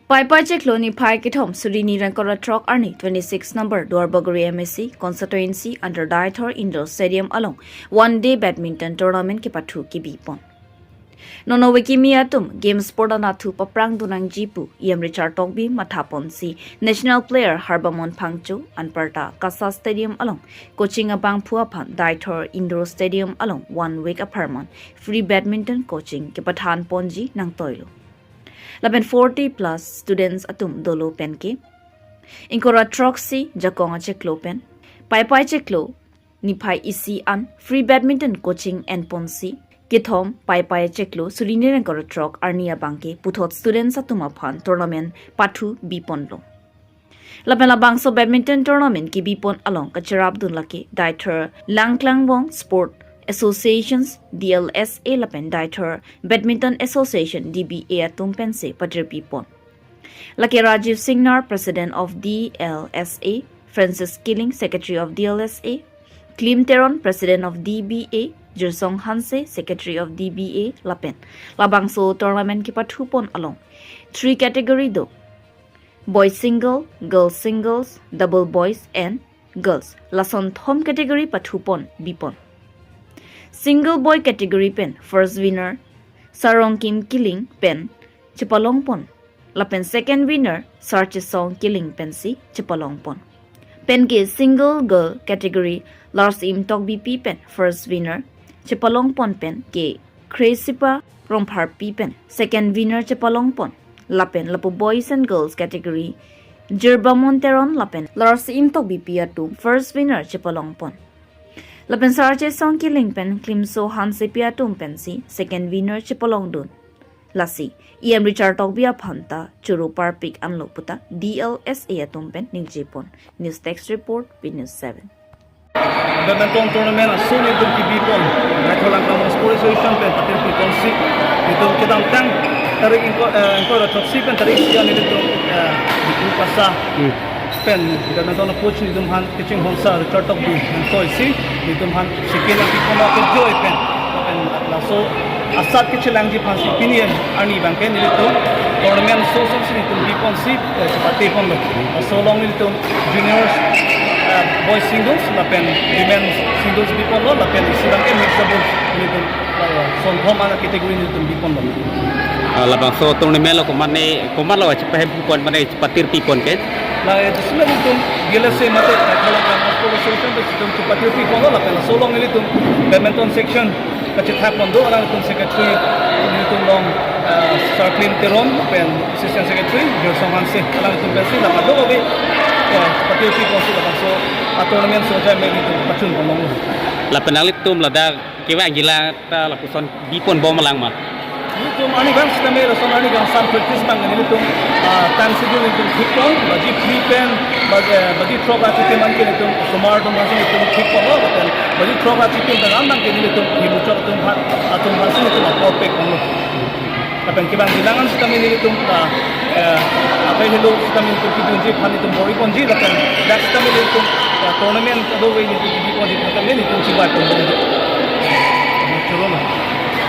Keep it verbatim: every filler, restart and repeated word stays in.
Paipai chiklo niphai kethom suri hini ingkoi ra throk arni twenty-six number Duarbagori M A C constituency under Deithor Indoor Stadium along one day badminton tournament kepathu kebipon. Non ove kimi atum game sport anatthu paprangdun nangji pu E M Richard Tokbi mathaponsi national player Harbamon Phangcho anparta KASA Stadium along coaching abangphu aphan Deithor Indoor Stadium along one week apharman free badminton coaching kepathanponji nangtoilo. Lapen forty plus students atum dolo penke ingkoi ra throksi jakong achiklo pen Paipai chiklo niphai isi an free badminton coaching enponsi kethom Paipai chiklo suri hini ingkoi ra throk arni abangke puthot students atum aphan tournament pathu biponlo. Lapen labangso badminton tournament kebipon along kacherapdun lake Deithor Langklangbong Sport Associations D L S A lapen Deithor Badminton Association D B A atum pensi patirpipon. Lake Rajiv Singnar, President of D L S A, Francis Killing, Secretary of D L S A, Klim Teron, President of D B A, Jirsong Hanse, Secretary of D B A, lapen labangso tournament kepathupon along three category do: boys single, girls singles, double boys and girls, lason thom category pathupon bipon. Single boy category pen first winner Sarongkim Killing pen chepalongpon, lapen second winner Sarchesong Killing pensi chepalongpon. Penke single girl category Larsim Tokbipi pen first winner chepalongpon penke Khresipa Rongpharpi pen second winner chepalongpon. Lapen lapu boys and girls category Jirbamon Teron lapen Larsim Tokbipi atum first winner chepalongpon. Lapen Sarchesong Killing pen Klimso Hansepi atum pensi second winner chepalongdun. Lasi E M Richard Tokbi aphanta choro parpik anlo puta D L S A atum pen ningjepon. News Desk Report, B News seven. Badminton tournament ason nelitum kebipon, Deithor Langklangbong Sport Association pen patirpiponsi, nelitum kedamtang tarik ingkoi, eh, ingkoi ra throksi pen tarik isi an nelitum, eh, Diphu KASA Hmm. pen badminton coach nelitum aphan kachinghon sir Richard Tokbi nangtoisi, nelitum aphan second nangpiponlo kejoi pen. Pen laso asat kechelangji aphansi pini arni abangke nelitum tournament asonsi nelitum biponsi, eh, chepathuponlo. Laso along nelitum juniors, eh, boys singles lapen women singles biponlo, lapen isi abangke mixed doubles nelitum, eh, son thom ana category nelitum biponlo. Ah, labangso tournament lo komatne, komatlo chepahempon mane chepatirpipon ke? La, eh, disme nelitum D L S A mate, eh, Deithor Langklangbong Sport Association pen nelitum chepatirpiponlo, lapen laso along nelitum badminton section kachethakpon do, alanglitum secretary nelitum along, eh, Sir Klim Teron, lapen assistant secretary Jirsong Hanse, alanglitum pensi la kadokave, eh, patirpiponsi labangso a-tournament so ajai me nelitum pachunponlonglo. Lapen nanglitum ladak kevangji lang ta lapuson biponbom lang ma? Nelitum arnivang sitame lason arni kangsam practice abang nelitum, ah, time schedule nelitum thikpon, baji phli pen, baj-, eh, baji throk ra chitim anke nelitum osomar atum aphansi nelitum thikponlo, lapen baji throk ra chitim pen an abangke nelitum himuchot atum aphan, atum aphansi nelitum apor pekponlo. Lapen kevangji lang an sitame nelitum, ah, eh, akai helo sitame nelitum kidunji aphan nelitum bor-iponji, lapen dak sitame nelitum, eh, tournament kadokave nelitum kidunji aphan sitame nelitum chibaiponbom. Choro na.